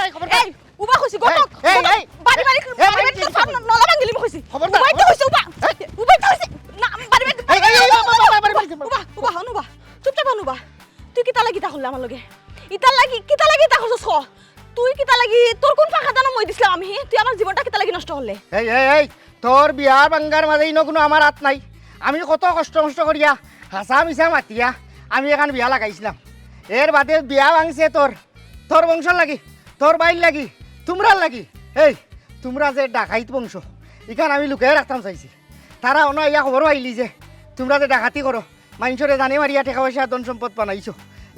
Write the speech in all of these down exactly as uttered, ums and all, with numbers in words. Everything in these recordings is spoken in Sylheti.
এই, খবরদার। এই, উবা কইছি, এই, ঘটক, এই, ঘটক, এই, বাড়ি, বাড়ি, এই, বাড়ি, বাড়ি, তোর ফান নলা ভাঙিলিমু কইছি। খবরদার, উবাইতে খবরদার। কইছি, উবা। এই। উবাইতে কইছি। না, বাড়ি, বাড়ি, এই, এই, এই, এই, এই, এই, এই, এই, এই, এই, উবা, উবা, হন উবা। চুপচাপ হন উবা। তুই কিতা লাগি ইতা করলে আমার লগে? ইতার লাগি, কিতা লাগি ইতা করছস ক? তুই কিতা লাগি, তোর কোন ফাঁকা জানো মই দিছলাম আমি? তুই আমার জীবনটা কিতা লাগি নষ্ট করলে? এই, এই, এই, তোর বিয়া ভাঙ্গার মাঝে ইনো কুনু আমার আত নাই। আমি কত কষ্ট মষ্ট করিয়া, হাছা মিছা মাতিয়া, আমি এখান বিয়া লাগাইছিলাম। এর বাদে বিয়া ভাঙছে তোর, তোর বংশর লাগি, তোর ভাইর লাগি, তুমরার লাগি। এই, তুমরা যে ডাকাইত বংশ, ইখান আমি লুকাইয়া রাখতাম চাইছি। তারা অনো আইয়া খবর পাইলি যে তুমরা যে ডাকাতি করো, মাইনষরে জানে মারিয়া টেকা পয়সা ধন সম্পদ বানাইছো।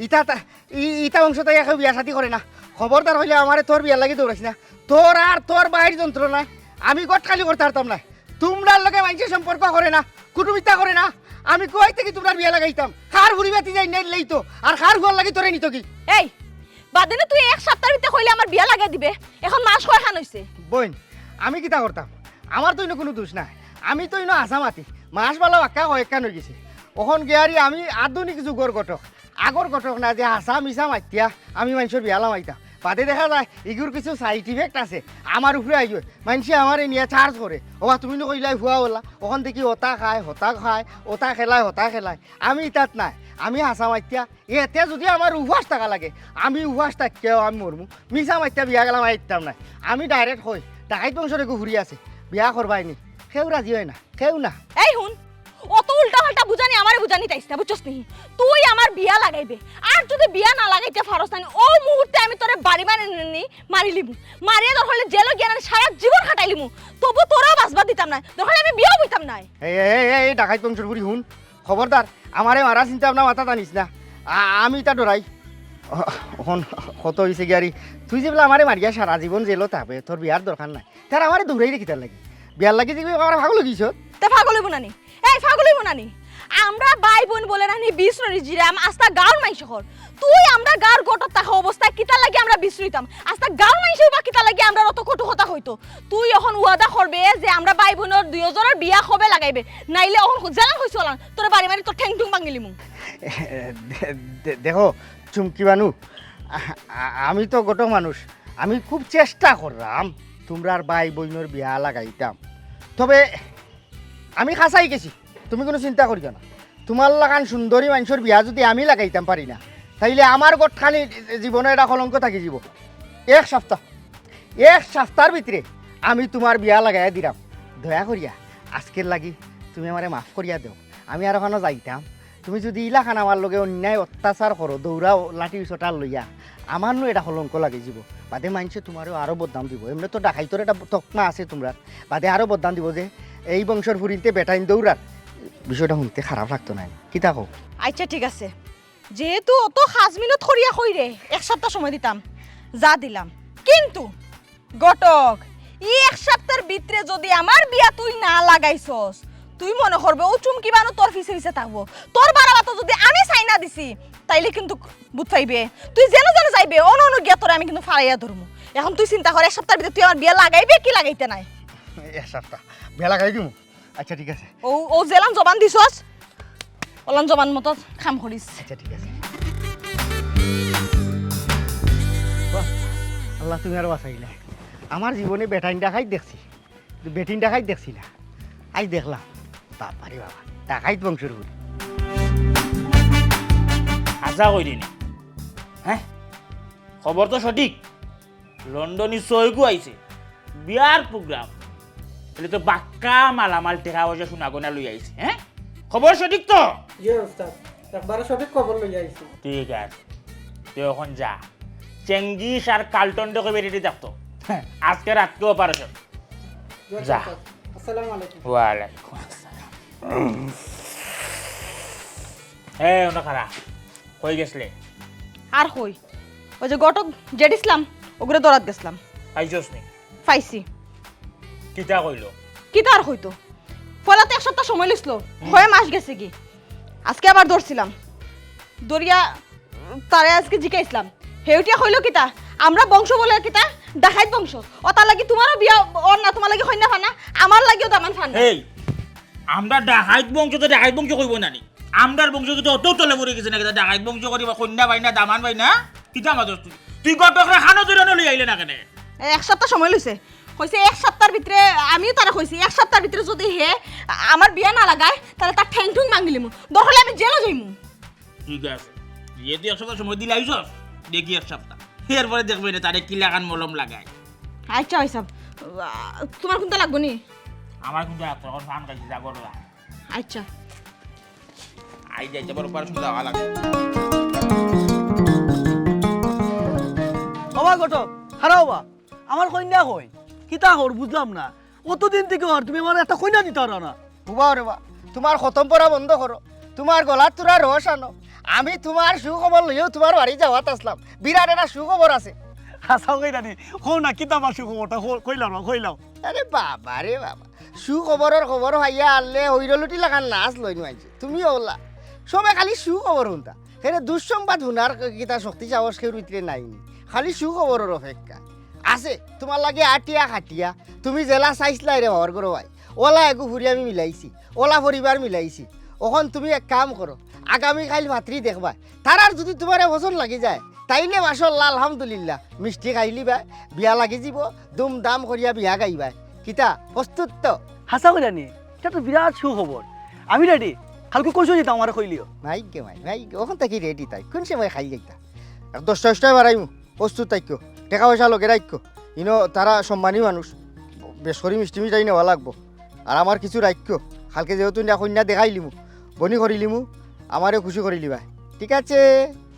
ইতা তা-, ই-, ইতা বংশ তাই কেউ বিয়া শাদি করে না। খবরদার অইলে আমারে তোর বিয়ার লাগি দৌড়াইস না। তোর আর তোর ভাইর যন্ত্রণায় আমি ঘটকালি করতাম পারতাম নায়। তুমরার লগে মাইনষে সম্পর্ক করে না, কুটুমিতা করে না। আমি কই থাকি তুমরার বিয়া লাগাইতাম? কার ফুরি বাতি যাই নাই লইতো, আর কার ফুয়ার লাগি তোরে নিতো কি? এই, বাদে না তুই এক সপ্তাহর ভিতরে কইলে আমার বিয়া লাগাই দিবে, এখন মাস কয়খান অইছে? বইন, আমি কিতা করতাম? আমার তো ইনো কুনু দোষ নাই, আমি তো ইনো হাছা মাতি। মাস বালা বাক্কা কয়েকখান অই গেছে। অখন গিয়ারি আমি আধুনিক যুগর ঘটক, আগর ঘটক না যে হাছা মিছা মাতিয়া আমি মাইনষর বিয়া লামাইতাম। বাদে দেখা যায় ইগুর কিছু side effect আছে, আমার উপরে আইয়, মাইনষে আমারে নিয়া charge করে, "ওবা তুমি নু কইলাই ফুয়া অলা, অখন দেখি অতা খায়, হতা খায়, অতা খেলায়, হতা খেলায়।" আমি ইতাত নাই, আমি হাছা মাতিয়া এতে যুদি আমার উপাস থাকা লাগে, আমি উপাস থাকিয়াও আমি মরমু। মিছা মাতিয়া বিয়া গেলাম আইতাম নায়। আমি direct কই, ডাকাইত বংশর এগু ফুরি আছে, বিয়া করবায় নি। কেউ রাজি অয় না, কেউ না। এই হুন, অত উল্টা পাল্টা বুঝানি আমারে বুঝানি তাইস না, বুঝছস নি? তুই আমার বিয়া লাগাইবে, আর যুদি বিয়া না লাগাইতে পারস না, অউ মুহূর্তে আমি তোরে বাড়ি বাড়ি নি মারিলিমু। মারিয়া দরকার অইলে জেলো গিয়া না সারা জীবন খাটাইলিমু, তবু তোরেও বাঁচবার দিতাম নায়, দরকার অইলে আমি বিয়াও বইতাম নায়। এই, এই, এই, এই, ডাকাইত বংশর ফুরি হুন, খবরদার, আমারে মারার চিন্তা ভাবনা মাথাত আনিস না। আ-, আমি ইতা ডরাই। অ-, অখন কত অইছে গিয়ারি, তুই যে বলে আমারে মারিয়া সারা জীবন জেলো থাকবে, তোর বিয়ার দরকার নাই। তার আমারে দৌড়াইরে কিতার লাগি? বিয়ার লাগি যে আমার পাগল অই গেছস? তে পাগল অইবো না নি? এই পাগল অইবো না নি? আমরা ভাই বইন বলে না নি বিষ রইছি রে, আম-, আস্তা গাঁওর মাইনষে কর। তুই আমরা গাঁওর গটর থাকা অবস্থায় কিতার লাগি আমরা বিষ রইতাম? আস্তা গাঁওর মাইনষেও বা কিতার লাগি আমরার অত কটু কথা কইতো? তুই অখন ওয়াদা করবে যে আমরা ভাই বইনর দুইওজনর বিয়া কবে লাগাইবে? নাইলে অখন জেলান কইছি অলান, তোরে বাড়ি মারি তোর ঠ্যাং ঠুং ভাঙিলিমু। দে-, দে-, দেখো, চুমকি বানু, আ-, আ-, আমি তো গটক মানুষ, আমি খুব চেষ্টা কররাম তুমরার ভাই বইনর বিয়া লাগাইতাম। তবে আমি খাছাই গেছি, তুমি কুনু চিন্তা করিও না। তুমার লাখান সুন্দরী মাইনষর বিয়া যুদি আমি লাগাইতাম পারি না, তাইলে আমার ঘটকালি জীবনো এটা কলঙ্ক থাকি যিবো। এক সপ্তাহ, এক সপ্তাহর ভিতরে আমি তুমার বিয়া লাগাইয়া দিরাম। দয়া করিয়া আজকের লাগি তুমি আমারে মাফ করিয়া দেও। আমি আর অখানো যাইতাম। তুমি যুদি ইলাখান আমার লগে অন্যায় অত্যাচার করো, দৌড়াও লাঠি সোটা লইয়া, আমার নু এটা কলঙ্ক লাগি যিবো। বাদে মাইনষে তুমারেও আরো বদনাম দিবো। এমনে তো ডাকাইতর এটা তকমা আছে তুমরার। বাদে আরো বদনাম দিবো যে এই বংশর ফুরিন্তে বেটাইন দৌড়ার। বিষয়টা হুনতে খারাপ লাগতো নায় নি? কিতা কও? আচ্ছা, ঠিক আছে, যেহেতু অত খাজ মিনত করিয়া কইরে, এক সপ্তাহ সময় দিতাম, যা দিলাম। কিন্তু ঘটক, ই এক সপ্তাহর ভিতরে যুদি আমার বিয়া তুই না লাগাইছস, তুই মনো করবে অউ চুমকি বানু তোর পিছে পিছে থাকবো। তোর বাড়া বাতো যুদি আমি চাইনা দিছি, তাইলে কিন্তু বুঝ পাইবে। তুই যেনো যেনো যাইবে, অনো অনো গিয়া তোরে আমি কিন্তু ফালাইয়া ধরমু। এখন তুই চিন্তা কর, এক সপ্তাহর ভিতরে তুই আমার বিয়া লাগাইবে কি লাগাইতে নায়? এক সপ্তাহ বিয়া লাগাই দিমু। আচ্ছা, ঠিক আছে। অউ, অউ যেলান জবান দিছস, অলান জবান মতো কাম করিস। আচ্ছা, ঠিক আছে। বাহ, আল্লাহ, তুমি আরো বাঁচাইলে। আমার জীবনে বেটাইন ডাকাইত দেখছি, কিন্তু বেটিন ডাকাইত দেখছি না। আইজ দেখলাম, বাবা রে বাবা, ডাকাইত বংশর ফুরি। হাছা কইরে নি? হ্যাঁ, খবর তো সঠিক। লন্ডনি সৈগু আইছে, বিয়ার program। তাইলে তো বাক্কা মালামাল টেকা পয়সা সোনা গয়না লই আইছে, হ্যাঁ? খবর সঠিক তো? জি উস্তাদ, একবারে সঠিক খবর লই আইছি। ঠিক আছে, তুই অখন যা, চেঙ্গিস আর কালটনরে কইবে ready থাকতো। আজকে রাতকে operation। জি যা। উস্তাদ, আসসালামু আলাইকুম। ওয়ালাইকুম আসসালাম। এ, অনো খাড়া, কই গেছলে? আর কই? অউ যে ঘটক যেট দিছলাম, অগুরে ধরাত গেছলাম। পাইছস নি? পাইছি। কিতা কইলো? কিতা আর কইতো? পয়লা তো এক সপ্তাহ সময় লইছলো, হুম। কয় মাস গেছে গি। আজকে আবার ধরছিলাম। ধরিয়া তারে আজকে জিকাইছলাম। হে উঠিয়া কইলো কিতা? আমরা বংশ বলে কিতা? ডাকাইত বংশ। অতার লাগি তুমারও বিয়া অর না, তুমার লাগি কইন্যা ফানা, আমার লাগিও দামান ফানা। এই, আমরা ডাকাইত বংশ তো ডাকাইত বংশ কইবো না নি? আমরার বংশ কিন্তু অত তলে পড়ি গেছে না, কিতা ডাকাইত বংশ করিবা, কইন্যা পাই না, দামান পাই না, কিতা মাতস তুই? তুই ঘটকরে খানো জুড়ানো লই আইলে না কেনে? এক সপ্তাহ সময় লইছে। কইছে এক সপ্তাহর ভিতরে, আমিও তারে কইছি, এক সপ্তাহর ভিতরে যদি হে আমার বিয়া না লাগায়, তাইলে তার ঠ্যাং ঠুং ভাঙিলিমু। দরকার অইলে আমি জেলও যাইমু। ঠিক আছে, যেহেতু এক সপ্তাহ সময় দিলাইছস, দেখি এক সপ্তাহ। এরপরে দেখবে না তারে কি লাগান মলম লাগায়। আচ্ছা, ভাইসাব, আহ, তোমার কুনটা লাগবো নি? আমার কুনটা লাগতো, এখন ফান খাইছি, যা করো যা। আচ্ছা। আই যাইতে বড় অপারেশন যাওয়া লাগে। ওবা ঘটক, খাড়া ওবা। আমার কইন্যা কই? কিতা কর বুঝলাম না। অতদিন থাকি অর, তুমি আমারে একটা কইন্যা দিতায় পারো না। ওবা রে বা, তোমার খতম পড়া বন্ধ করো। তোমার গলার তুরা রস আনো। আমি তোমার সুখবর লইয়াউ তোমার বাড়ি যাওয়াত আছলাম। বিরাট একটা সুখবর আছে। হাছাউ কইরানি? কও না, কিতা বা সুখবরটা? কও, কইলাও না, কইলাও। আরে বাবা রে বাবা, সুখবরর খবর পাইয়া আরলে হইরলুটি লাখান নাচ লইন মাইনষে। তুমি অলা, সবে খালি সুখবর হুনতা। হেরে দুঃসংবাদ হুনার কিতা শক্তি সাহস কেউর ভিতরে নাইনি। খালি সুখবরর অপেক্ষা। আছে, তোমার লাগি আটিয়া খাটিয়া, তুমি যেলা চাইছলায় রে বাবার ঘরো ভাই, অলা এগু ফুরি আমি মিলাইছি, অলা পরিবার মিলাইছি। অখন তুমি এক কাম করো, আগামী কাইল পাত্রী দেখবায়, তারার যদি তোমারে পছন্দ লাগি যায়, তাইলে মাশাআল্লাহ, আলহামদুলিল্লাহ, মিষ্টি খাইলিবায়, বিয়া লাগি যিবো, দুমদাম করিয়া বিয়া গাইবায়। কিতা, প্রস্তুত তো? হাছা কইরানি, ইটা তো বিরাট সুখবর। আমি রেডি, কাইলকু কুন সময় যাইতাম আমারে কইলিও। মাইগে মাই, মাইগে, অখন থাকি রেডি তাই, কুন সময় খাই যাইতা? এক দশটা দশটায় বারাইমু, প্রস্তুত থাকিও, টেকা পয়সা লগে রাখিও। ইনো তারা সম্মানী মানুষ, বেশ করি মিষ্টি মিঠাই নেওয়া লাগবো। আর আমার কিছু রাখিও, কাইলকে যেহেতু নিয়া কইন্যা দেখাইলিমু, বনি করিলিমু, আমারেও খুশি করিলিবায়, ঠিক আছে?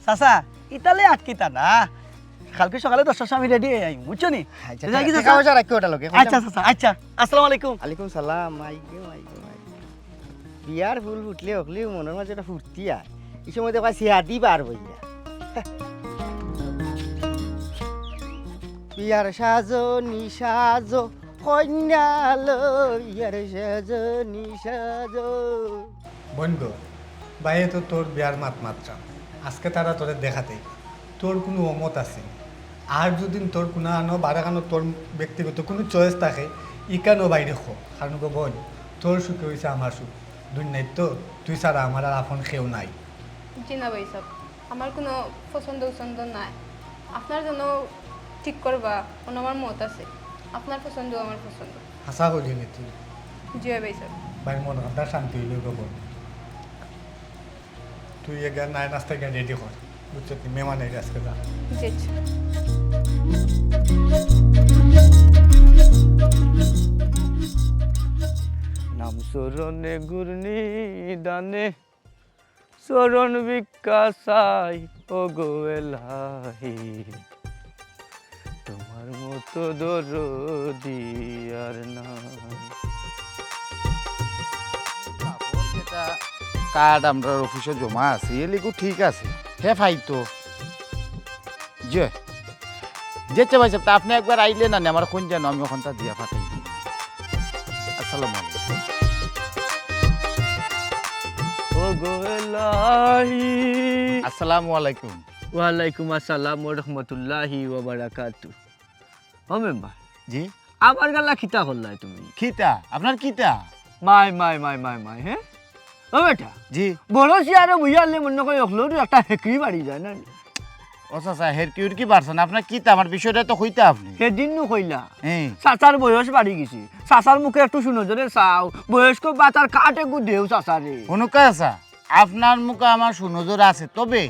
চাচা, ইতালে আটকিতা না, কাইলকু সকালে দশটার সময় আমি রেডি অই আইমু, বুঝছো নি? আচ্ছা, যাই কি টেকা চাচা? পয়সা রাখিও ওটা লগে, আচ্ছা চাচা, আচ্ছা। আসসালামু আলাইকুম। ওয়ালাইকুম সালাম, মাইগে, মাইগে, মাইগে। বিয়ার ফুল ফুটলে হকলেউ মনর মাঝে একটা ফুর্তি আয়। ই সময় দেখবা সিয়াদি বার বইয়া। বিয়ার সাজনি সাজো, কইন্যা লইয়ার সাজনি সাজো। বইন গো, ভাইয়ে তো তোর বিয়ার মাত মাতরা। আজকে তারা তোরে দেখাত আইবা। তোর কুনু অমত আছে নি? আর যদি তোর কুনু আনো বারো কানো তোর ব্যক্তিগত কুনু choice থাকে, ইকানো বাইরে ক। কারণ গো বইন, তোর সুখে অইছে আমার সুখ। দুনিয়াত তো তুই ছাড়া আমার আর আপন কেউ নাই। জি না ভাইসাব, আমার কুনু পছন্দ উছন্দ নাই। আপনার যেন ঠিক করবা, অনো আমার মত আছে। আপনার পছন্দ আমার পছন্দ। হাছা কইলি নি তুই? জি অয় ভাইসাব। ভাইর মন খানটা শান্তি অইলো গো বইন। তুই এগা নায় নাস্তা গিয়া রেডি কর, বুঝছত নি? মেহমান আইরা আজকে যা। জি, আচ্ছা। নাম স্মরণে গুর নিদানে, চরণ ভিক্ষা চাই ও গো এলাহি। তোমার মতো দরদি আর নাই। কার্ড আমরার অফিসো জমা আছে, এ লিগু ঠিক আছে, হে পাইতো। জি। জি আচ্ছা ভাইসাব, তা আপনে একবার আইলে না নে, আমার কইন যেন আমি অখানতা দিয়া পাঠাই দিই। আসসালামু আলাইকুম। ও গো এলাহি। আসসালামু আলাইকুম। ওয়ালাইকুম আসসালাম ওয়া রাহমাতুল্লাহি ওয়া বারাকাতু। ও মেম্বার। জি? আমার গালা কিতা করলায় তুমি? কিতা? আপনার কিতা? মাই, মাই, মাই, মাই, মাই, হে? ও বেটা। জি। বড় চেয়ারো বইয়া আরলে মনো কয় অকলর একটা হেকড়ি বাড়ি যায় না? ও চাচা, হেরকি উরকি বাড়ছে না, আপনার কিতা? আমার বিষয়টা তো কইতা আপনে। হেদিন নু কইলা। হ্যাঁ। চাচার বয়স বাড়ি গেছে। চাচার মুখে একটু সুনজরে চাও, বয়স্ক ভাতার কার্ড এগু দেও চাচারে। হুনুক্কা চাচা, আপনার মুখে আমার সুনজর আছে, তবে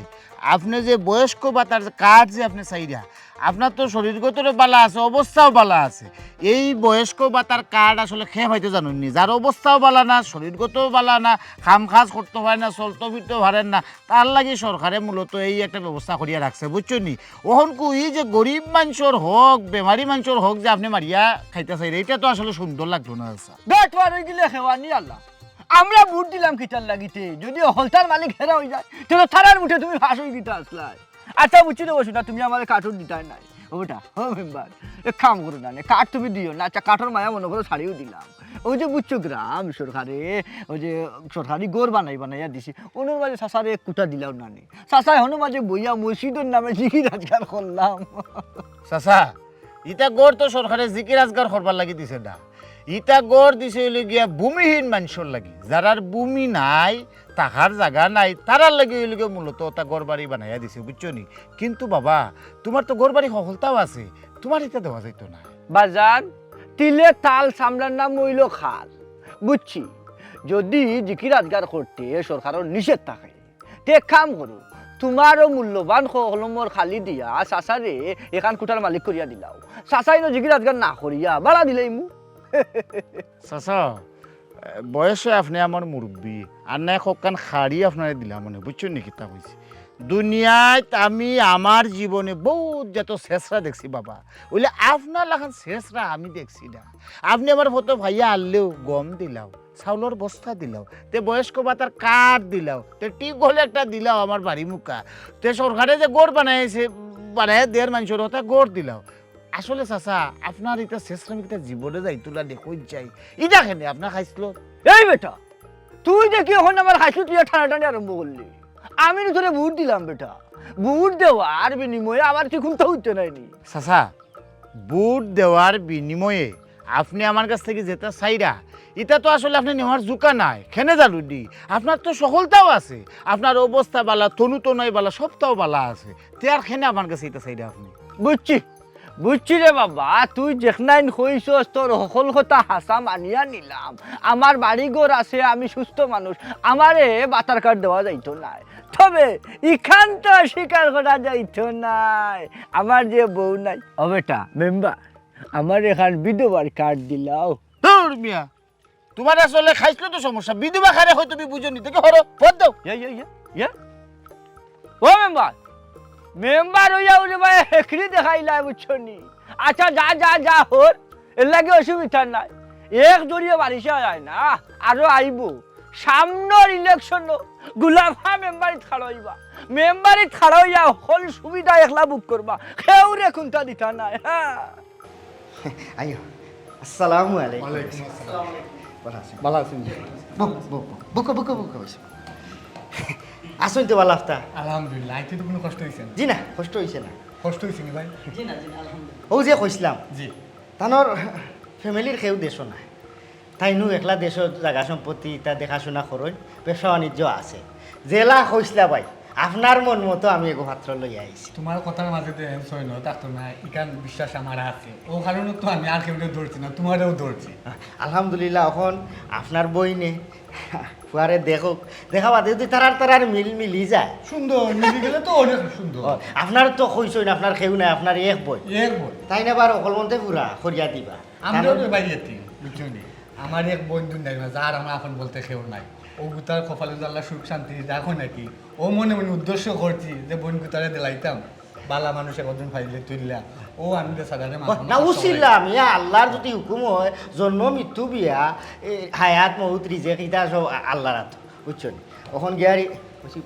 আপনে যে বয়স্ক ভাতার কার্ড যে আপনে চাইরা, আপনার তো শরীরগতরে বালা আছে, অবস্থাও বালা আছে। এই বয়স্ক ভাতার কার্ড আসলে কে পাইতো জানইন নি? যার অবস্থাও বালা না, শরীরগতও বালা না, কাম কাজ করতো পারে না, চলতো ফিরতো পারের না, তার লাগি সরকারে মূলত এই একটা ব্যবস্থা করিয়া রাখছে, বুঝছইন নি? অখনকু ই যে গরিব মানষর হক, বেমারি মানষর হক যে আপনে মারিয়া খাইতা চাইরা, ইটা তো আসলে সুন্দর লাগতো না, চাচা। বেট পার অই গেলে খেওয়ানি আল্লাহ। আমরা ভোট দিলাম কিতার লাগিতে? যদি হকলতার মালিক হেরা অই যায়, তে তো তারার ভোটে তুমি পাশ অই গেতা আছলায়। আচ্ছা, বুঝছি রে বসু না, তুমি আমারে কার্ড-উট দিতায় নায়। ও বেটা, ও মেম্বার, এক কাম করো না, নে, কার্ড তুমি দিও না। আচ্ছা, কার্ডর মায়া মনো করো ছাড়িও দিলাম। ওই যে বুঝছো গ্রাম সরকারে, ওই যে সরকারি ঘর বানাই বানাইয়া দিছে, অনর মাঝে চাচারে এক কুটা দিলাও না নে। চাচায় হনো মাঝে বইয়া মসজিদর নামে জিকির আজগার করলাম। চাচা, ইতা ঘর তো সরকারে জিকির আজগার করবার লাগি দিছে না। ইতা ঘর দিছে অইলো গিয়া ভূমিহীন মানষর লাগি, যারার ভূমি নাই, থাকার জাগা নাই, তারার লাগি অইলো গিয়া মূলত অতা ঘর বাড়ি বানাইয়া দিছে, বুঝছো নি? কিন্তু বাবা, তুমার তো ঘর বাড়ি হকলতাও আছে, তুমার ইতা দেওয়া যাইতো না। বাজান, তিলে তাল সামলার নাম অইলো খাল, বুঝছি। যদি জিকির আজগার করতে সরকারর নিষেধ থাকে, তে এক কাম করো, তুমার অউ মূল্যবান ক-, কলমর খালি দিয়া চাচারে এখান কুঠার মালিক করিয়া দিলাও। চাচায় ইনো জিকির আজগার না করিয়া ভাড়া দিলাইমু। চাচা, বয়সে আপনে আমার মুরব্বি, আর না এক কান খাড়ি আপনারে দিলাম অনে, বুঝছইন নি কিতা কইছি? দুনিয়াত আমি আমার জীবনে বউত যত ছেছরা দেখছি বাবা, অইলে আপনার লাখান ছেছরা আমি দেখছি না। আপনে আমার ফটো ভাইয়া আনলেও গম দিলাও, চাউলর বস্তা দিলাও, তে বয়স্ক ভাতার কার্ড দিলাও, তে টিউবওয়েল একটা দিলাও আমার বাড়ি মুখা, তে সরকারে যে ঘর বানাইছে, বানাইয়া দের মানষর অতা ঘর দিলাও। আসলে চাচা, আপনার ইতা ছেছরামি কিতা জীবনে যাইতো না, দেখো যাই। ইটা কেনে আপনার খাইছলত? এই বেটা, তুই দেখি অখন আমার খাইছলত তুই টানাটানি আরম্ভ করলি। আমি নু তোরে ভোট দিলাম বেটা, ভোট দেওয়ার বিনিময়ে আমার তুই কুন্তা অইতে নায় নি। চাচা, ভোট দেওয়ার বিনিময়ে আপনে আমার কাছ থাকি যেতা চাইরা, ইতা তো আসলে আপনে নেওয়ার জুকা নায়, কেনে জানো নি? আপনার তো হকলতাও আছে, আপনার অবস্থা বালা, তনু তনাই বালা, সবতাও বালা আছে, তে আর কেনে আমার কাছে ইতা চাইরা আপনে? বুঝছি, বুঝছি রে বাবা, তুই যেখনাইন কইছস তোর হকল কথা হাছা মানিয়া নিলাম। আমার বাড়ি ঘর আছে, আমি সুস্থ মানুষ, আমারে ভাতার কার্ড দেওয়া যাইতো নায়। তবে ইখান তো অস্বীকার করা যাইতো নায়, আমার যে বউ নাই। ও বেটা মেম্বার, আমারে এখান বিধবার কার্ড দিলাও। ধুর মিয়া, তুমার আসলে খাইছলতর সমস্যা, বিধবা কারে কয় তুমি বুঝো নি, দেখি হরো, ভোট দেও। ইয়া, ইয়া, ইয়া, ইয়া। ও মেম্বার, মেম্বার অইয়া ওরে ভাই হেকড়ি দেখাইলা, বুঝছো নি? আচ্ছা, যা, যা, যা, হর, এর লাগি অসুবিধা নাই। এক জরিয়ে বারিশা যায় না, আরো আইবো। সামনর ইলেকশনো গুলাফা মেম্বারিত খাড়া অইবা। মেম্বারিত খাড়া অইয়া হকল সুবিধা একলা ভোগ করবা। কেউরে কুন্তা দিতা নায়, হ্যাঁ। আইও। আসসালামু আলাইকুম। ওয়ালাইকুম আসসালাম। ভালা আছইন? ভালা আছইন জি। বও, বও, বও। বউক্কা, বউক্কা, বউক্কা, বসো। আছইন তো ভালা আফতা? আলহামদুলিল্লাহ। আইতে তো কুনু কষ্ট অইছে না? জি না, কষ্ট অইছে না। কষ্ট অইছে নি ভাই? জি না, জি না, আলহামদুলিল্লাহ। অউ যে কইছলাম, জি। তানর ফ্যামিলির কেউ দেশো নাই। তাইন একলা দেশো জাগা সম্পত্তি ইতা দেখাশুনা করইন, ব্যবসা বাণিজ্য আছে। যেলা কইছলা ভাই, আপনার মন মতো আমি এগু পাত্র লইয়া আইছি। তুমার কথার মাঝে তো এন সইন থাকতো না, ইখান বিশ্বাস আমার আছে। অউ কারণে তো আমি আর কেউরে ধরছি না, তুমারেও ধরছি। আলহামদুলিল্লাহ, অখন আপনার বইনে ফুয়ারে দেখউক, দেখা বাদে যদি তারার তারার মিল মিলি যায়। সুন্দর, মিলি গেলে তো অনেক সুন্দর। ও, আপনার তো কইছইন, আপনার কেউ নাই, আপনার এক বই। এক বই। তাইন আবার হকলমন্তে পুরা করিয়া দিবা। আমরাও তো ভাই এতিম, বুঝছো নি? আমার এক বইন দুনিয়ার মাঝে, আর আমার আপন বলতে কেউ নাই। অউ গুতার কপালে আল্লায় সুখ শান্তি রাখো নাকি? অউ মনে মনে উদ্দেশ্য করছি যে বইন গুতারে দিলাইতাম। ভালা মানুষ একজন পাইলে তুইলা। অউ আমি বেচারারে মাছ বাহ, নাউজুবিল্লাহ, মিয়া, আল্লার যদি হুকুম অয়, জন্ম মৃত্যু বিয়া, এ, হায়াত মউত রিজেক ইতা সব আ-, আল্লার আতো, বুঝছো নি? অখন গিয়ারি, কইছি,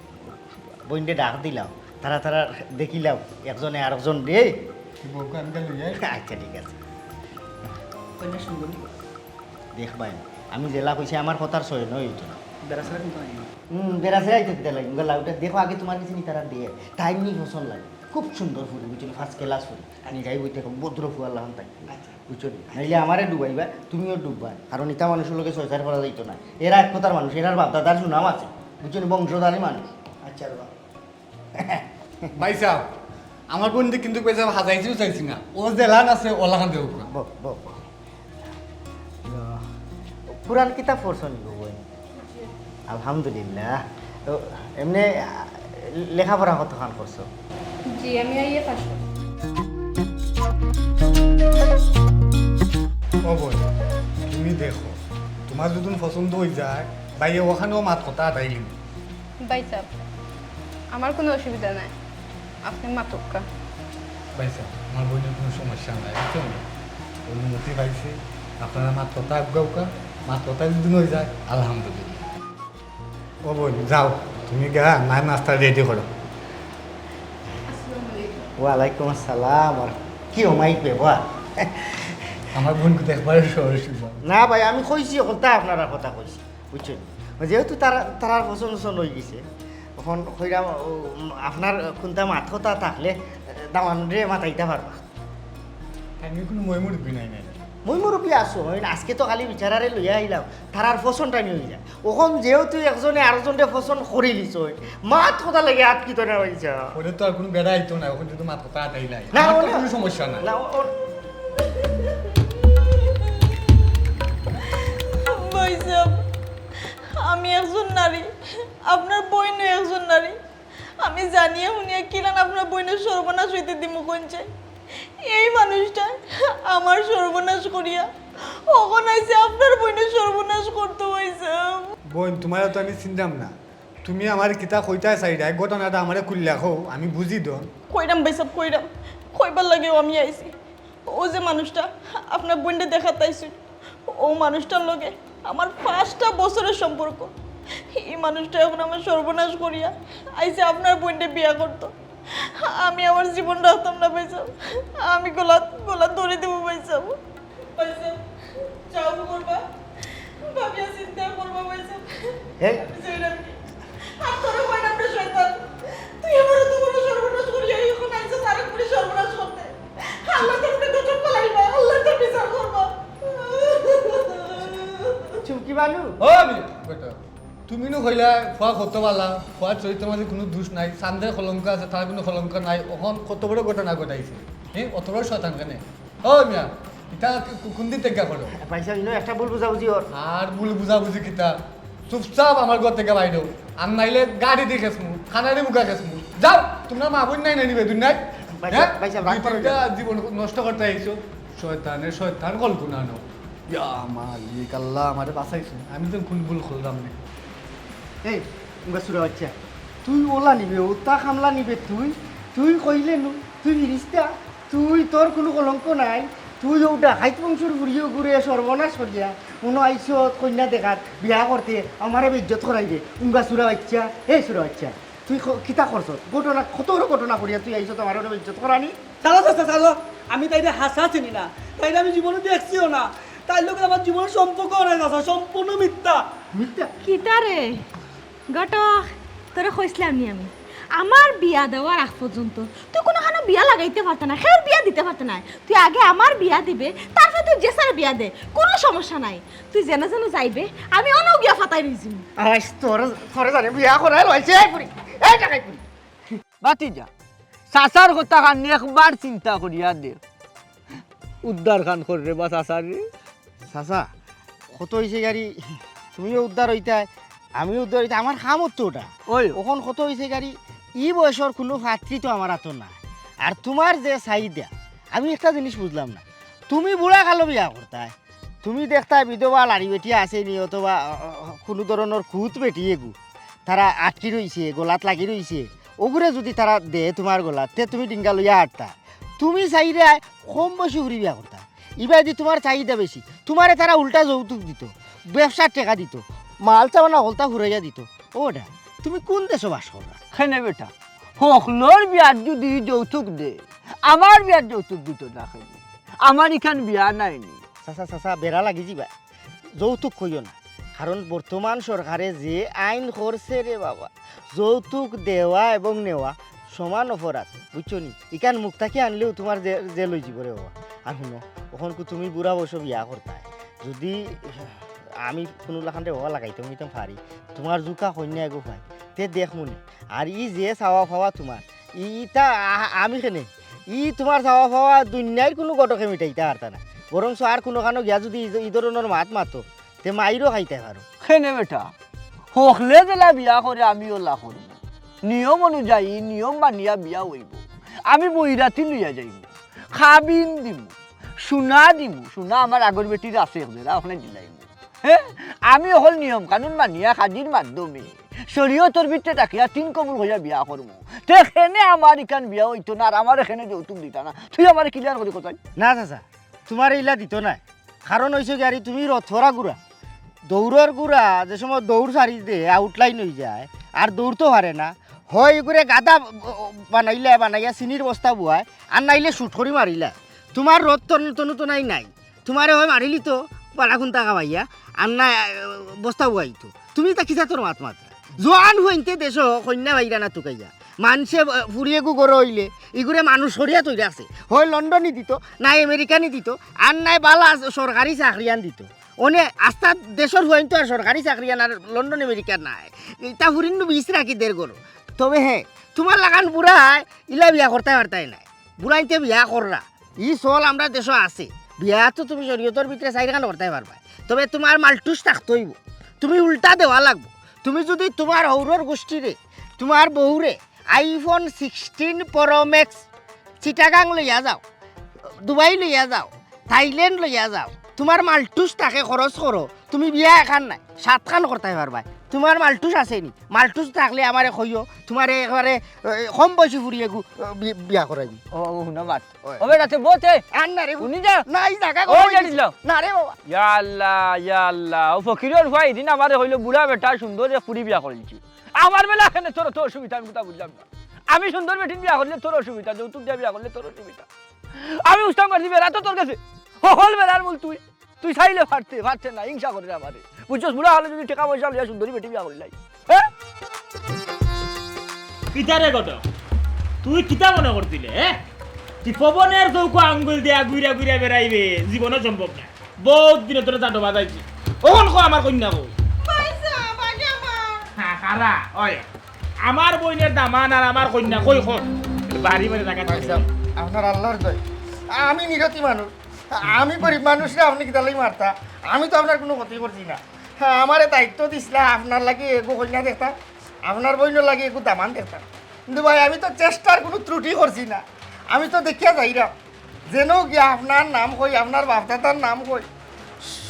বইনরে ডাক দিলাও, তারা তারা দেখিলাও, একজনে আরকজনরে। তুই বউকে আমি গেলে যাই। আচ্ছা, ঠিক আছে। কইনা সুন্দর নি? দেখ ভাই, আমি যেলা কইছি আমার কথার সইন অইতো না। বেড়াছেড়া কিন্তু নাই। হুম, বেড়াছেড়া আইতে দিতে লাগে, গলা উঠে দেখো আগে তুমার গেছে নি তারা দিয়ে, তাইন নি পছন্দ লাগে। খুব সুন্দর ফুরি, বুঝছো নি, first class ফুরি। আমি যাই বইতে ভদ্র ফুয়ার লাখান থাকি। আচ্ছা। বুঝছো নি? নাইলে আমারে ডুবাইবা, তুমিও ডুববা। কারণ ইতা মানুষর লগে ছয় চার করা যাইতো না। এরা এক কথার মানুষ, এরার বাপ দাদার সুনাম আছে। বুঝছো নি? বংশধারী মানুষ। আচ্ছা রে বাবা। ভাইসাব, আমার বইনরে কিন্তু ভাইসাব হাজাইতেও চাইছি না। অউ যেলান আছে, অলাখান দেউক্কা। বও, বও, বও। ইয়া, কুরআন কিতাব পড়ছো নি গো বইন? আলহামদুলিল্লাহ। তো এমনে, আ, লেখাপড়া কতখান করছো? জি, আমি আইয়ে পাশ করছি। ও বইন, তুমি দেখো, তুমার যদি পছন্দ অই যায়, ভাইয়ে অখানেও মাত কথা আদাই লিব। ভাইসাব, আমার কুনু অসুবিধা নাই, আপনে মাতউক্কা। ভাইসাব, আমার বইনর কুনু সমস্যা নাই, বুঝছো নি? অনুমতি পাইছে, আপনারা মাত কথা আগাউক্কা, মাত কথা যদি অই যায়, আলহামদুলিল্লাহ। ও বইন, যাও, তুমি গিয়া নাস্তা ready করো। আসসালামু আলাইকুম। ওয়ালাইকুম আসসালাম। আর কি অমায়িক ব্যবহার। আমার বইন কিন্তু একবারে সহজ সরল। না ভাই, আমি কইছি, অখন তা আপনারার কথা কইছি। বুঝছো নি? যেহেতু তারা, তারার পছন্দ পছন্দ অই গেছে, অখন কইরাম, ও, আপনার কুনতা মাত কথা থাকলে দামান্দরে মাতাইতা পারবা। আমি কুনু ময়মুরব্বি নাই, নাই। মুই মুরব্বী আছইন, আজকে তো খালি বিচারারে লইয়া আইলাম, তারার পছন্দ টাইম অই যায়। অখন যেহেতু একজনে আরোজনরে পছন্দ করিলিছইন, মাত কথা লাগে আটকিত না অই যা। ওরে তো আর কোনো বেড়া আইতো না, অখন যদি মাত কথা আটাইলাই। না, আমার তো ওরে কোনো সমস্যা নাই। না, ও-, ওর ভাইসাব, আমি একজন নারী, আপনার বইনও একজন নারী। আমি জানিয়া হুনিয়া কিলান আপনার বইনের সর্বনাশ অইতে দিমু কইন চাই? এই মানুষটা আমার সর্বনাশ করিয়া অখন আইছে আপনার বইনের সর্বনাশ করতো ভাইসাব। বইন, তুমারে তো আমি চিনতাম না। তুমি আমারে কিতা কইতায় চাইরায়, ঘটনাটা আমারে খুলিয়া কও, আমি বুঝি দন। কইরাম ভাইসাব, কইরাম। কইবার লাগিও আমি আইছি। অউ যে মানুষটা আপনার বইনরে দেখাত আইছইন, অউ মানুষটার লগে আমার পাঁচটা বছরের সম্পর্ক। এই মানুষটা অখন আমার সর্বনাশ করিয়া আইছে আপনার বইনরে বিয়া করতো। আমি আমার জীবন রাখতাম না ভাইসাব, আমি গলাত, গলাত দড়ি দিমু ভাইসাব। ভাইসাব, যাও করবা, ভাবিয়া চিন্তা করবা ভাইসাব। এই। আমি যাইরাম কি? আর তোরে কইরাম রে শয়তান, তুই আমার অত বড় সর্বনাশ করিয়া অখন আইছস আরেক পুরি সর্বনাশ করতে। আল্লাহ তোর উপরে গজব ফালাইবা, আল্লাহ তোর বিচার করবা। চুমকি বানু। ও আমি বেটা, তুমি নু কইলা ফুয়া কত বালা, ফুয়ার চরিত্রর মাঝে কুনু দুষ নাই, চান্দর কলঙ্ক আছে, তার কুনু কলঙ্ক নাই, অখন কত বড় ঘটনা ঘটাইছে। হ্যাঁ, অত বড় শয়তান কেনে? ও মিয়া, ইতা কু-, কুন দিন থাকি করো? ভাইসাব, ইনো একটা ভুল বুঝাবুঝি অর। আর ভুল বুঝাবুঝি কিতা? চুপচাপ আমার ঘর থাকি বাইর অও। আর নাইলে গাড়ি দি খেসমু, খানারি মুখা খেসমু। যাও, তুমরা মা বইন নাই না নি বেদুইন নাই? ভাইসাব, হ্যাঁ? ভাইসাব, রাগ দুই করো তিনটা না। জীবন নষ্ট করতে আইছো। শয়তানে শয়তান কল কুনানো। ইয়া মালিক আল্লাহ, আমারে বাঁচাইছো। আমি তো কুন ভুল করলাম না। এই, উঙ্গা চুরা বাইচ্চা, তুই অলা নিবে, অতা কামলা নিবে তুই? তুই কইলে নু, তুই ফিরিস্তা, তুই তোর কুনু কলঙ্ক নাই, তুই অউ ডাকাইত বংশর ফুড়িও ঘুরে সর্বনাশ করিয়া, মনো আইছত কইন্যা দেখাত, বিয়া করতে, আমারে বেইজ্জত করাইবে, উঙ্গা চুরা বাইচ্চা, এই চুরা বাইচ্চা, তুই ক-, কিতা করছত? ঘটনা, কত বড় ঘটনা করিয়া তুই আইছত আমারে বেইজ্জত করানি? চাচা, চাচা, চাচা, আমি তাইরে হাছা চিনি না, তাইরে আমি জীবনে দেখছিও না, তাইর লগে আমার জীবনের সম্পর্ক নাই চাচা, সম্পূর্ণ মিথ্যা। মিথ্যা? কিতা রে? ঘটক, তোরে কইছলাম নি আমি, আমার বিয়া দেওয়ার আগ পর্যন্ত তুই কুনুখানো বিয়া লাগাইতে পারতে নায়, কেউর বিয়া দিতে পারতে নায়। তুই আগে আমার বিয়া দিবে, তারপর তুই যে যারে বিয়া দে, কুনু সমস্যা নাই। তুই যেনো যেনো যাইবে, আমি অনো গিয়া ফাতাই রইছি। আইস তোর, তোরে জানি বিয়া করাই লইছে, এই পুরি, এই টাকাই পুরি। ভাতিজা, চাচার কথা খান একবার চিন্তা করিয়া দেখ। উদ্ধার খান কর রে বা চাচারে। চাচা, কত অইছে গাড়ি, তুমিও উদ্ধার অইতায়, আমিও উদ্ধার অইতাম, আমার কাম অতো অটা। ওই। অখন কত অইছে গাড়ি, ই বয়সর কুনু পাত্রী তো আমার আতো নাই। আর তুমার যে চাহিদা, আমি একটা জিনিস বুঝলাম না, তুমি বুড়া কালো বিয়া করতায়, তুমি দেখতায় বিধবা লাড়ি বেটি আছে নি, অথবা, অ, অ, কুনু ধরনর কুত বেটি এগু, তারা আটকি রইছে, গলাত লাগি রইছে, অগুরে যুদি তারা দে তুমার গলাত, তে তুমি ডিঙ্গা লইয়া আটতা। তুমি চাইরায় কম বয়সী হুরি বিয়া করতা। ইবায়দি তুমার চাহিদা বেশি, তুমারে তারা উল্টা যৌতুক দিতো, ব্যবসার টেকা দিতো, মাল সামান হকলতা ফুরাইয়া দিতো। অটা, তুমি কুন দেশো বাস কররায়? কেনে বেটা, হকলর বিয়াত যুদি যৌতুক দে, আমার বিয়াত যৌতুক দিতো না কেনে? আমার ইখান বিয়া নায় নি। চাচা, চাচা, বেড়া লাগি যিবা। যৌতুক কইও না, কারণ বর্তমান সরকারে যে আইন করছে রে বাবা, যৌতুক দেওয়া এবং নেওয়া সমান অপরাধ, বুঝছো নি? ইখান মুখ থাকি আনলেও তুমার জে-, জেল অইযিবো রে বাবা। আর হুনো, অখনকু তুমি বুড়া বয়সো বিয়া করতায়, যুদি আমি কুনু লাখান রে বাবা লাগাইতাম, নিতাম পারি, তুমার জুকা কইন্যা এগু পাই, তে দেখমুনে। আর ই যে চাওয়া পাওয়া তুমার, ই-, ইতা আ-, আমি কেনে, ই তুমার চাওয়া পাওয়া দুনিয়ার কুনু ঘটকে মিটাইতা পারতা না, বরঞ্চ আর কুনুখানো গিয়া যুদি ই-, ই ধরনর মাত মাতো, তে মাইরও খাইতায় পারো। কেনে বেটা, হকলে যেলা বিয়া করে আমি অলা করি। নিয়ম অনুযায়ী, নিয়ম মানিয়া বিয়া অইবো। আমি বইরাতি লইয়া যাইমু, কাবিন দিমু, সোনা দিমু, সোনা আমার আগর বেটির আছে এক জোড়া, অখনে দিলাইমু। হে, আমি অকল নিয়ম কানুন মানিয়া কাজির মাধ্যমে শরিয়তর ভিতরে থাকিয়া তিন কবুল কইয়া বিয়া করমু। তে কেনে আমার ইখান বিয়া অইতো না, আর আমার কেনে যৌতুক দিতা না? তুই আমারে clear করি কছাইন। না চাচা, তুমারে ইলা দিতো নায়। কারণ অইছে গি, আরে তুমি রথ ভরা ঘুড়া, দৌড়র ঘুড়া যে সময় দৌড় ছাড়ি দে, outline অইযায়, আর দৌড়তো পারে না। হয় ইগুরে গাধা বানাইলা, বানাইয়া চিনির বস্তা বুয়ায়, আর নাইলে shoot করি মারিলা। তুমার রথ তনু তনু তো নাই নাই, তুমারে হয় মারিলিতো পাড়া খুন্তা খাওয়াইয়া, আর না, আহ, বস্তা বুয়াইতো। তুমি ইতা কিতা তোর মাত মাতরায়? জোয়ান হইনতে দেশো কইন্যা পাইরা না তুকাইয়া। মানষে, আহ, ফুড়ি এগু ঘরো অইলে, ইগুরে মানুষ সরিয়া তৈরি আছে। হয় লন্ডনি দিত, নায় আমেরিকানি দিত, আর নায় বালা সরকারি চাকরিয়ান দিত। অনে আস্তা দেশর ফুয়াইন তো আর সরকারি চাকরিয়ান আর লন্ডন আমেরিকার নায়। ইতা ফুড়িন নু বিষ রাখি দের ঘরো। তবে হে, তুমার লাখান বুড়ায় ইলা বিয়া করতায় পারতায় নায়। বুড়াইন্তে বিয়া কররা। ই চল আমরার দেশো আছে। বিয়া তো তুমি শরিয়তর ভিতরে চাইরখান করতায় পারবায়। তবে তুমার মালটুস থাকতো অইবো। তুমি উল্টা দেওয়া লাগবো। তুমি যুদি তুমার হউরর গুষ্টিরে, তুমার বউরে iPhone sixteen Pro Max Chittagong লইয়া যাও, দুবাই লইয়া যাও, থাইল্যান্ড লইয়া যাও, তুমার মালটুস থাকে খরচ করো, তুমি বিয়া এখান নায়, সাতখান করতায় পারবায়। তুমার মালটুস আছে নি? মালটুস থাকলে আমারে কইও, তুমারে একবারে, এ, কম বয়সী ফুড়ি এগু, এ, বি-, বিয়া করাইবি। ও, ও, হুনো বাত। ওই। ও বেটা, তে বতে। আর না রে, হুনি যা। না, এই জাগা ওই কই জানি দিছি? লও। না রে বাবা। ইয়া আল্লাহ, ইয়া আল্লাহ। ও ফকিরর ফুয়া এদিন আমারে কইলো, "বুড়া বেটা, সুন্দর এক ফুড়ি বিয়া করিলছি।" আমার বেলা কেনে তোর অত অসুবিধা, আমি কথা বুঝলাম না। আমি সুন্দর বেটিন বিয়া করলে তোর অসুবিধা, যৌতুক দিয়া বিয়া করলে তোর অসুবিধা। আমি উস্তাম পারছি বেড়া তো তোর গেছে। হকল বেড়ার মূল তুই। তুই চাইলে পারতে, পারতে না, হিংসা করে আমারে। বুঝছস, বুড়া অইলে যুদি টেকা পয়সা লইয়া সুন্দরী বেটি বিয়া করিলাই। হ্যাঁ? কিতা রে ঘটক? তুই কিতা মনে করছিলে, হ্যাঁ? তুই পবনর চউখো আঙ্গুল দিয়া ঘুরিয়া ঘুরিয়া বেড়াইবে, জীবনও সম্ভব নায়। বউত দিনে তোরে চাটো বাজাইছি। অখন ক আমার কইন্যা কই? পয়সা, বাজা মা। হ্যাঁ, খারা, ওই। আমার বইনর দামান আর আমার কইন্যা কই ক? বাড়ি বাড়ি জাগা ভাই সাহেব, আপনার আল্লাহর দয়। আমি নিরতি মানুষ। আমি গরিব মানুষরে আপনে কিতার লাগি মারতা? আমি তো আপনার কুনু ক্ষতি করছি না। হ্যাঁ, আমারে দায়িত্ব দিছলা আপনার লাগি এগু কইন্যা দেখতা, আপনার বইনর লাগি এগু দামান দেখতা। কিন্তু ভাই, আমি তো চেষ্টার কুনু ত্রুটি করছি না। আমি তো দেখিয়া যাইরাম। যেন গিয়া আপনার নাম কই, আপনার বাপ-দাদার নাম কই,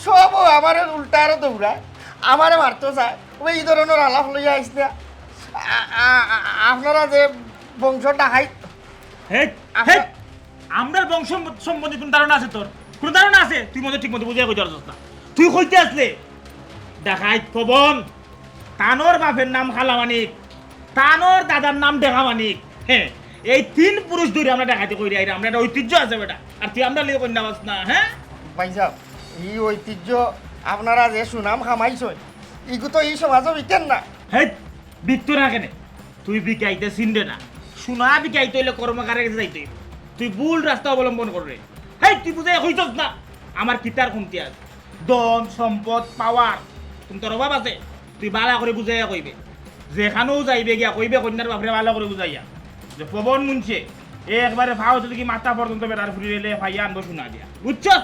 সব আমারে উল্টা আরো দৌড়ায়, আমারে মারতো চায়। ওই ই ধরনর আলাপ লইয়া আইস না। আ-, আ-, আ-, আপনারা যে বংশ ডাকাইত, হেই, আপনার হেই, আমরার বংশ সম্বন্ধে কুনু ধারণা আছে তোর? কুনু ধারণা আছে? তুই মনে ঠিক মতো বুঝাই কইতে পারছস না। তুই কইতে আসলে ডাকাইত পবন, তানর বাপের নাম কালা মানিক, তানর দাদার নাম ডেকা মানিক। হ্যাঁ, এই তিন পুরুষ ধরি আমরা ডাকাতি করি আইরা, আমরা একটা ঐতিহ্য আছে বেটা। আর তুই আমরার লগে কইন্যা পাস না, হ্যাঁ? ভাই সাহেব, ই ঐতিহ্য আপনারা যে সুনাম কামাইছইন, ইগু তো ই সমাজও বিকের না। হেই, বিকতো না কেনে? তুই বিকাইতে চিনরে না। সোনা বিকাইতে অইলে কর্মকারের গেছে যাইতে অইবো। তুই ভুল রাস্তা অবলম্বন কররে। হেই, তুই বুঝাই কইছস না। আমার কিতার কমতি আছে? ধন, সম্পদ, power, কুনটার অভাব আছে? তুই বালা করি বুঝাইয়া কইবে। যেখানেও যাইবে গিয়া কইবে কইন্যার বাপরে বালা করি বুঝাইয়া। যে পবন মুন্সে একবারে ফাও যদি কি মাথা পর্যন্ত বেটার ফুরি রেলে ফাইয়া আনবো সোনা দিয়া। বুঝছস?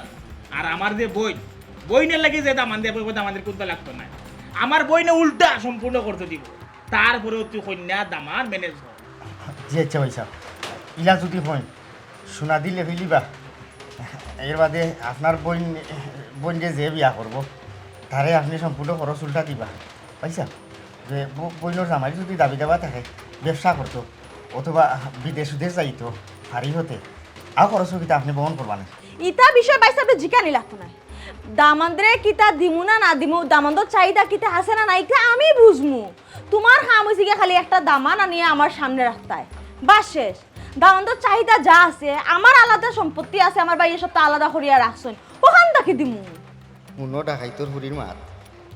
আর আমার যে বইন, বইনর লাগি যে দামান দিয়া বইবো, দামানর কুনতা লাগতো নায়। আমার বইনে উল্টা সম্পূর্ণ করতে দিবো। তারপরেও তুই কইন্যা দামান manage কর। জি আচ্ছা ভাই সাহেব, ইলা যদি কইন, সোনা দিলে ফেলিবা। এর বাদে আপনার বইন, বইনরে যে বিয়া করবো, তারে আপনে সম্পূর্ণ খরচ উল্টা দিবা। ভাই সাহেব, যে ব-, বইনর জামাইর যদি দাবি দাবা থাকে, ব্যবসা করতো, অথবা বিদেশ উদেশ যাইতো, ফারি হতে, আও খরচ কিতা আপনে বহন করবা না? ইতা বিষয় ভাই সাহেবরে জিকানি লাগতো নায়। দামান্দরে কিতা দিমু না না দিমু, দামান্দর চাহিদা কিতা আছে না নাই, ইতা আমি বুঝমু। তুমার কাম অইছে গিয়া খালি একটা দামান আনিয়া আমার সামনে রাখতায়, বাস শেষ। দামান্দর চাহিদা যা আছে, আমার আলাদা সম্পত্তি আছে, আমার ভাইয়ে সবতা আলাদা করিয়া রাখছইন, অখান থাকি দিমু। হুনো ডাকাইতর ফুরির মাত,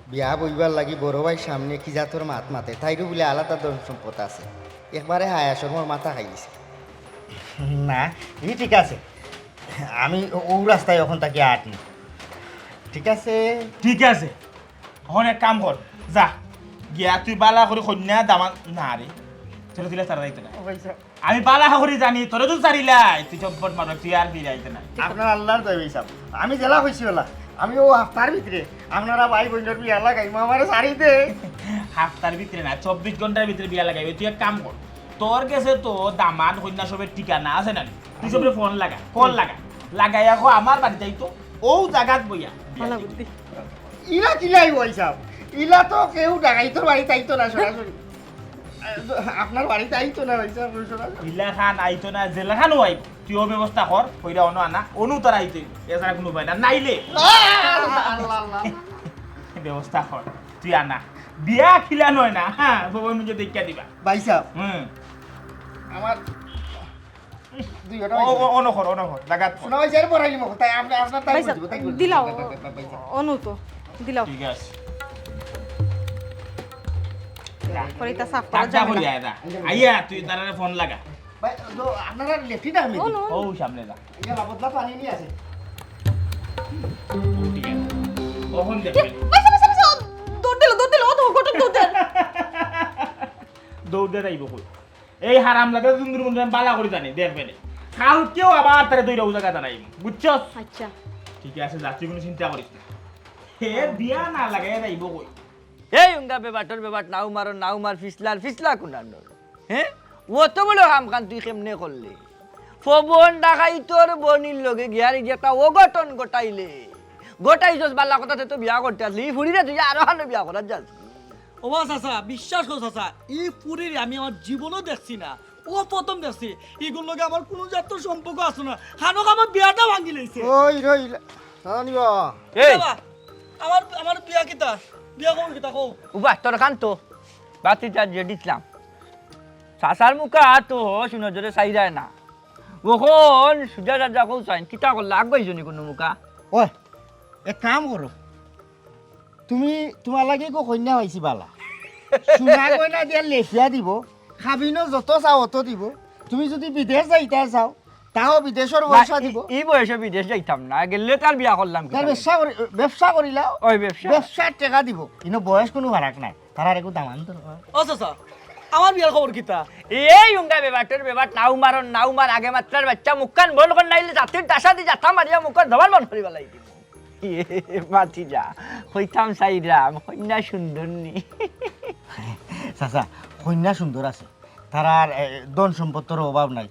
বিয়া বইবার লাগি বড় ভাইর সামনে কি জাতর মাত মাতে, তাইরও বুলে আলাদা ধন সম্পদ আছে। একবারে হায়া শরমর মাথা খাই দিছে। না, ই ঠিক আছে, আমি ও-, অউ রাস্তায় অখন থাকি আটমু। ঠিক আছে? ঠিক আছে, অখন এক কাম কর, যা, গিয়া তুই বালা করি কইন্যা দামান, না রে, তোরে দিলে তারা যাইতো না। ও ভাই সাহেব। আমি বালা করি জানি, তোরে তো ছাড়িলাই, তুই চম্পট মারো, তুই আর ফিরে আইতে না। আপনার আল্লাহর দয়া ভাই সাহেব, আমি যেলা কইছি অলা, আমি অউ হাপ্তার ভিতরে আপনারা ভাই বইনর বিয়া লাগাইমু, আমারে ছাড়ি দে। হাপ্তার ভিতরে না, চব্বিশ ঘন্টার ভিতরে বিয়া লাগাইবে। তুই এক কাম কর, তোর গেছে তো দামান কইন্যা সবের ঠিকানা আছে না? তুই সবরে ফোন লাগা, কল লাগা, লাগাইয়া ক আমার বাড়িত আইতো, অউ জাগাত বইয়া। ভালা বুদ্ধি। ইলা কিলা আইবো ভাই সাহেব? ইলা তো কেউ ডাকাইতর বাড়িত আইতো না সরাসরি। আপনার বাড়িত আইতো না ভাই সাহেব সরাসরি। ইলাখান আইতো না, যেলাখানও আইবো। তুই অউ ব্যবস্থা কর, কইরা অনো আনা, অনো তারা আইতো অইবো। এছাড়া কুনু উপায় না, নাইলে আল্লাহ, আল্লাহ, আল্লাহ। ব্যবস্থা কর, তুই আনা। বিয়া কিলা নয় না, হ্যাঁ, ভবন মুঞ্জে দেখিয়া দিবা। ভাই সাহেব, হুম। আমার দুই ঘন্টা ও, হইছে। ও, অনো কর, অনো কর, লাগাত কর। শোনা ভাই, যার পর আইলি মো, তাই আপনি, আপনার তাই ভাই সাহেব, বুঝবো, তাই বুঝবো। দিলাও, ভাই, ভাই, ভাই, ভাই, ভাই সাহেব। অনো তো, দিলাও। ঠিক আছে। পরে ইতা সাফ করা যাবে না। আয় না। আইয়া তুই তারারে ফোন লাগা। ভাই, তো আপনারা লেফটি না আমি? ও, ও। ও সামনে যা। ইয়া, বদলা পানি নিয়ে আসে। ও ঠিক আছে। অখন দেখবে। বাসা, বাসা, বাসা, দৌড় দিল, দৌড় দিল, ও তো ঘটক দৌড় দিল। দৌড় দে যাইব কই? এই হারামজাদা দুন্দুর মধ্যে আমি বালা করি জানি, দেখবে নে। কালকেও আবার তারে দুইটা উজাগা জানাইব, বুঝছস? আচ্ছা। ঠিক আছে, যা, তুই কোনো চিন্তা করিস না। হে বিয়া না লাগাই যাইব কই? এই উঙ্গা বেবাটর বেবাট নাও মারো, নাও মার ফিসলার ফিসলা কুনানোর। হ্যাঁ? অত বড় হামখান তুই কেমনে করলে? ফবন ডাকাইতর বনির লগে গিয়ারি যেটা অঘটন ঘটাইলে। ঘটাইছস বালা কথা, তে তো বিয়া করতে আসলি। ই ফুড়িরে তুই আরো হানো বিয়া করার যাস। ও বা চাচা, বিশ্বাস করো চাচা, ই ফুড়িরে আমি আমার জীবনও দেখছি না। ও প্রথম দেখছি। ইগুর লগে আমার কোনো জাতর সম্পর্ক আছে না। হানো আমার বিয়াটা ভাঙি লইছে। ওই রইল। জানি বা। এই। বাবা, আমার, আমার বিয়া কিতা? বিয়া কও কিতা কও? উবা, তোর কান তো। বাতি চার যে দিছিলাম। চাচার মুখা তো শুনো জোরে চাই যায় না। অখন সুজা সাজা কও চাইন, কিতা করলা? আগ পাইছো নি কোনো মুখা? ওই, এক কাম করো। তুমি, তোমার লাগি গো কইন্যা পাইছি বালা। সোনা গয়না দিয়া লেখিয়া দিব, খাবিনো যত চাও অত দিব। তুমি যদি বিদেশ যাইতা চাও, তাও বিদেশর না, পয়সা ই-, দিব। ই বয়সে বিদেশ যাইতাম না, গেলে তার বিয়া করলাম তার কিতা? ব্যবসা করি, ব্যবসা করিলাও। ওই ব্যবসা। ব্যবসার টাকা দিব। ইনো বয়স কোনো ফারাক নাই। তারার একটু দামান দরকার। ও চাচা, আমার বিয়ার খবর কিতা? এই উঙ্গা বেবাটর বেবাট, নাও মারন, নাও মার, আগে মাত্রার বাচ্চা, মুখখান বন্ধ কর, নাইলে জাতির দাসা দি জাতা মারিয়া মুখখান জবান বন্ধ করি বালাই দিব। এ, মাতি যা, কইতাম চাইরাম, কইন্যা সুন্দর নি। চাচা, কইন্যা সুন্দর আছে, তারার, এ, ধন সম্পত্তির অভাব নাই,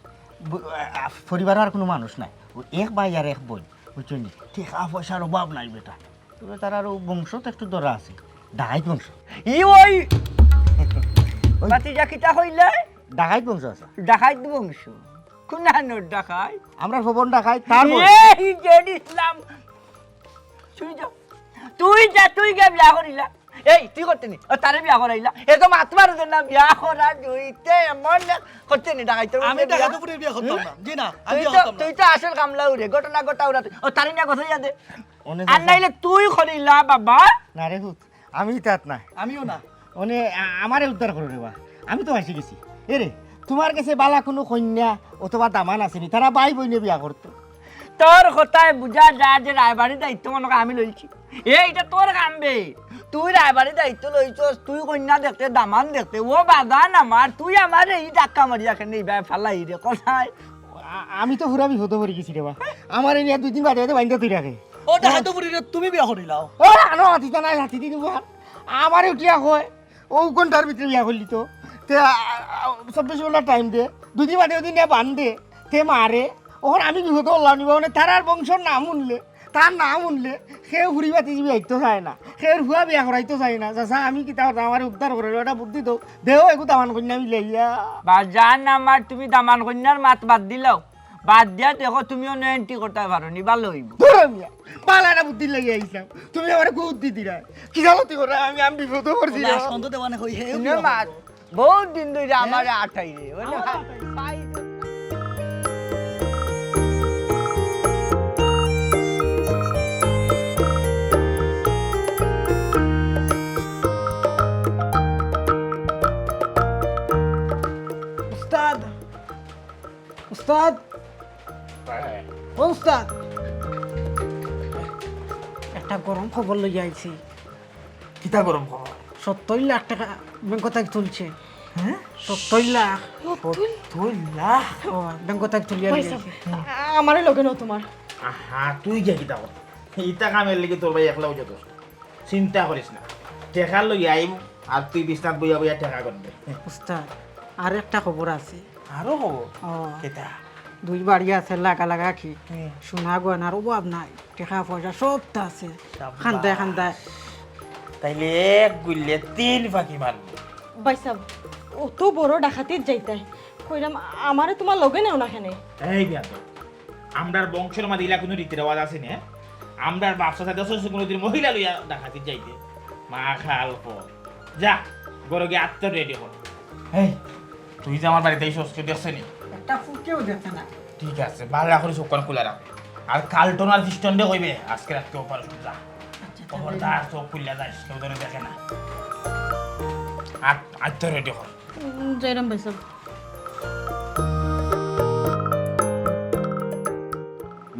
বু-, আ, আ, পরিবারো আর কোনো মানুষ নাই, ও এক ভাই আর এক বইন, বুঝছো নি? টেকা পয়সার অভাব নাই বেটা, তবে তারার ও বংশ তো একটু ধরা আছে, ডাকাইত বংশ। ই ওই ওই মাতি যা কিতা কইলে? ডাকাইত বংশ আছে। ডাকাইত বংশ? কোন হানোর ডাকাইত? আমরা ফবন ডাকাইত, তার বংশ। এই জেড ইসলাম। তুই যা, তুই যা, তুই গিয়া বিয়া করিলা। এই, তুই করতে নি? ও, তারে বিয়া করাইলা। এ তো মাত মারো যে না, বিয়া করা জুইতে এমন না, করতে নি ডাকাইতর আমি মধ্যে বিয়া? ডাকাইত উপরে বিয়া করতাম না। জি না, আমি তুই বিয়া তো, করতাম না। তুই তো আসল কামলা উরে, ঘটনা ঘটা উরা তুই। ও, তারে নিয়া কথা ইয়া দে। অনে আর চাচা। নাইলে তুই করিলা বাবা। না রে হুত, আমি তাত না। আমিও না। অনে আ-, আমারে উদ্ধার করো রে বা। আমি তো ফাঁসি গেছি। এ রে, তোমার কাছে বালা কোনো কইন্যা অথবা দামান আছে নি? তারা ভাই বইনে বিয়া করতো। তোর কথায় বুঝা যায় যে রায়বাড়ি দায়িত্ব মনে হয় আমি লইছি। এ, এটা তোর কাম বে। তুই রায়বাড়ি দায়িত্ব লইছস, তুই কইন্যা দেখতে, দামান দেখতে, ও বাজান আমার, তুই আমারে ই ধাক্কা মারিয়া কেনে ইবায় ফালাই রে, কথায়। আ-, আমি তো পুরা বিপদো পড়ি গেছি রে বা। আমারে নিয়া দুই দিন বাদে বাদে বাইন্দা তুই রাখে। ও, ডাকাইত উপরে রে, তুমি বিয়া করিলাও। ও, আনো, হাতি জানাই, হাতি দিদি বুহার। আমারে উঠিয়া কয়, ও ঘন্টার ভিতরে বিয়া করলি তো। তে, আ, আ, চব্বিশ ঘন্টা টাইম দে। দুদিন বাদে ওদিন নিয়া বান দে। তে মারে। অখন আমি বিপদো অইলাম নি বা, মানে তারার বংশর নাম হুনলে, তার নাম হুনলে, কেউ ফুরি বাতি বিয়া আইতো চায় না। কেউ ফুয়া বিয়া করাইতো চায় না। চাচা, আমি কিতা করতাম, আমারে উদ্ধার করো, এটা বুদ্ধি দেও। দেও, একটু দামান কইন্যা মিলাইয়া। বাজান আমার, তুমি দামান কইন্যার মাত বাদ দিলাও। বাদ দিয়া দেখো, তুমি অন্য এন্ট্রি করতে পারো নি, ভালো হইব। ধরো মিয়া, বালা একটা বুদ্ধি লাগিয়া আইছলাম। তুমি আমারে কুবুদ্ধি দিরা। কি জানো তুই করে? আমি, আমি বিপদো পড়ছি রে। না, সন্দেহ দেওয়া না, কই, হে, ইনো মাত, বহুত দিন ধরে আমারে আটাই রে। ওই না, পাই। উস্তাদ, উস্তাদ, ও উস্তাদ, একটা গরম খবর লইয়া আইছি। কিতা গরম খবর? সত্তর লাখ টাকা ব্যাংক থাকি তুলছে। হ্যাঁ? সত্তর লাখ। সত্তর লাখ? ও, ব্যাংক থাকি তুলিয়া ভাই লইয়া সাহেব, আইছি। আ-, আমারে লগে নেও তোমার। আহা, তুই গিয়া কিতা কর? ইতা কামের লাগি তোর ভাই একলাউ যথেষ্ট। চিন্তা করিস না, টেকা লই আইম, আর তুই বিছনাত বইয়া বইয়া টেকা গণবে। উস্তাদ, আর একটা খবর আছে। আরো খবর? ও। কিতা? দুই বাড়ি আছে লাগা লাগা কি? হুম। সোনা গয়নার অভাব নাই, টেকা পয়সা সবতা আছে। সাব্বাস। খান্দায় খান্দায়। তাইলে এক গুল্লে তিন পাখি মারবো। ভাই সাহেব, অত বড় ডাকাতিত যাইতায়, কইরাম আমারে তোমার লগে নেও না কেনে? এই বেয়াদব, আমরার বংশর মাঝে ইলা কুনু রীতি রেওয়াজ আছে নি? আমরার বাপ চাচায় দেখছস কুনুদিন মহিলা লইয়া ডাকাতিত যাইতে? মা খাল কর। যা, ঘরো গিয়া আত্ম রেডি কর। এই, তুই যে আমার বাড়িত আইছস, কেউ দেখছে নি? একটা ফুকেও দেখছে না। ঠিক আছে, ভালা করি চউখ কান খুলা রাখ। আর কাল্টন আর ফিস্টনরে কইবে, আজকে রাইত অপারেশন যা। আচ্ছা, খবরদার, চউখ খুলিয়া যাইস, কেউ যেন দেখে না। আত আত তো রেডি কর। উম, যাইরাম ভাইসাব।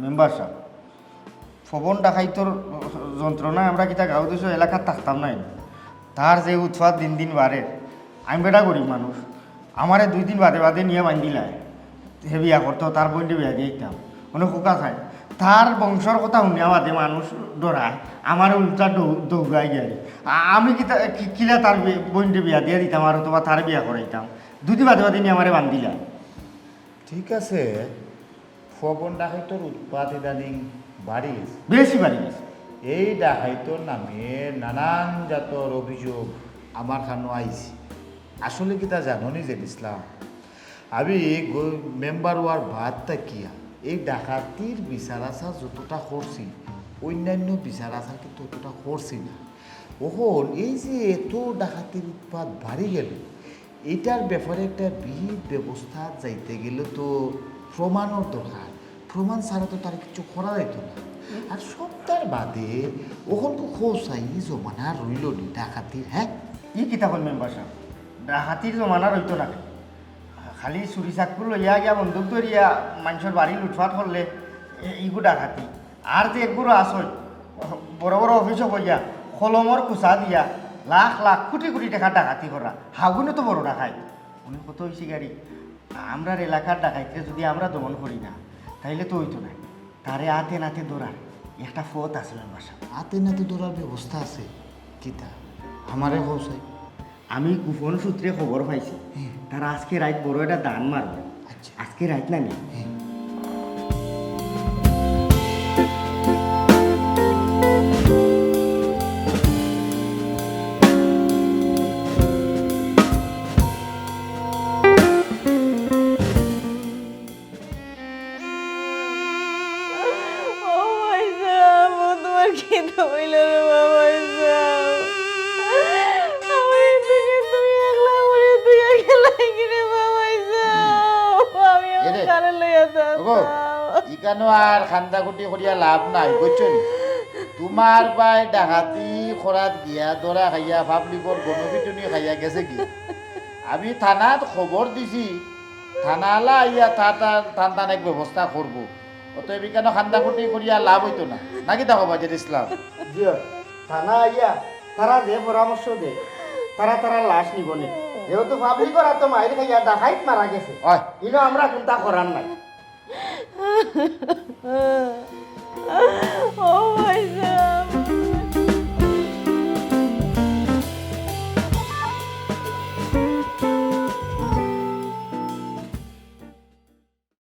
মেম্বার সাব, পবন ডাকাইতর যন্ত্রণায় আমরা কিতা গাঁও দেশো এলাকাত থাকতাম নায়। তার যে উৎপাত দিন দিন বাড়ের, আমি বেটা গরিব মানুষ, আমারে দুই দিন বাদে বাদে নিয়া বান্ধিলায়। হে বিয়া করতো, তার বইনরে বিয়া দিয়া দিতাম। মানে খোকা চাই, তার বংশর কথা হুনিয়া বাদে মানুষ ডরায়, আমারে উল্টা দৌ-, দৌড়ায় গিয়া। আ-, আমি কিতা, কি-, কিলা তার বি-, বইনরে বিয়া দিয়া দিতাম আর অথবা তারে বিয়া করাইতাম? দুই দিন বাদে বাদে নিয়া আমারে বান্ধিলায়। ঠিক আছে, পবন ডাকাইতর উৎপাত ইদানিং বাড়ি গেছে। বেশি বাড়ি গেছে। এই ডাকাইতর নামে নানান জাতর অভিযোগ আমার কানো আইছে। আসলে কিতা জানো নি জেড ইসলাম, আমি গ-, মেম্বার অওয়ার বাদ থাকিয়া এই ডাকাতির বিচার আচার যতটা করছি, অন্যান্য বিচার আচার কিন্তু অতটা করছি না। অখন এই যে এত ডাকাতির উৎপাত বাড়ি গেল, এইটার ব্যাপারে একটা বিহিত ব্যবস্থা যাইতে গেলে তো প্রমাণর দরকার। প্রমাণ ছাড়া তো তার কিছু করা যাইতো না। আর সবটার বাদে অখন তো খোসাই জমানা রইল নি ডাকাতির, হ্যাঁ? ই কিতা কইন মেম্বার সাব? ডাকাতির জমানা রইতো না। খালি চুরি চাক্কু লইয়া গিয়া বন্দুক ধরিয়া মানষর বাড়ি লুটপাট করলে এ-, ইগু ডাকাতি। আর যে এগুলো আছে, বড় বড় অফিসো বইয়া কলমর কুচা দিয়া লাখ লাখ কোটি কোটি টাকা ডাকাতি করা, হাগুনও তো বড় ডাকাইত। উনি কত হইছে গাড়ি, আমরার এলাকার ডাকাইতরে যদি আমরা দমন করি না, তাইলে তো হইতো না। তারে আতে নাতে ধরার একটা পথ আছে মেম্বার সাব। আতে নাতে ধরার ব্যবস্থা আছে? কিতা? আমারে কও চাই। আমি গোপন সূত্রে খবর পাইছি, হুম। তারা আজকে রাইত বড় একটা দান মারবো। আচ্ছা। আজকে রাইত না নি? হুম। ও ভাইসাব, ও তোমার কিতা অইলো রে বা ভাইসাব? আমার এই দুনিয়াত তুমি একলা আমারে থুইয়া গেলায় কিরে বা ভাইসাব? আমি এখন এরে, কারে লইয়া ওগো, যাইতাম? ইকানো আর কান্দাকুটি করিয়া লাভ নাই, বুঝছো নি? তোমার ভাই ডাকাতি করাত গিয়া ধরা খাইয়া পাবলিকর গণপিটুনি খাইয়া গেছে গি। আমি থানাত খবর দিছি, থানাআলা আইয়া তার, তার, তান তান এক ব্যবস্থা করবো। অতএব ইকানো কান্দাকুটি করিয়া লাভ অইতো না। না কিতা কও বা জেড ইসলাম? জি অয়, থানা আইয়া তারা যে পরামর্শ দেয়, তারা তারার লাশ নিবো নে। যেহেতু পাবলিকর আতো মাইর খাইয়া ডাকাইত মারা গেছে, অয়। ইনো আমরা কুন্তা করার নাই। ও ভাইসাব।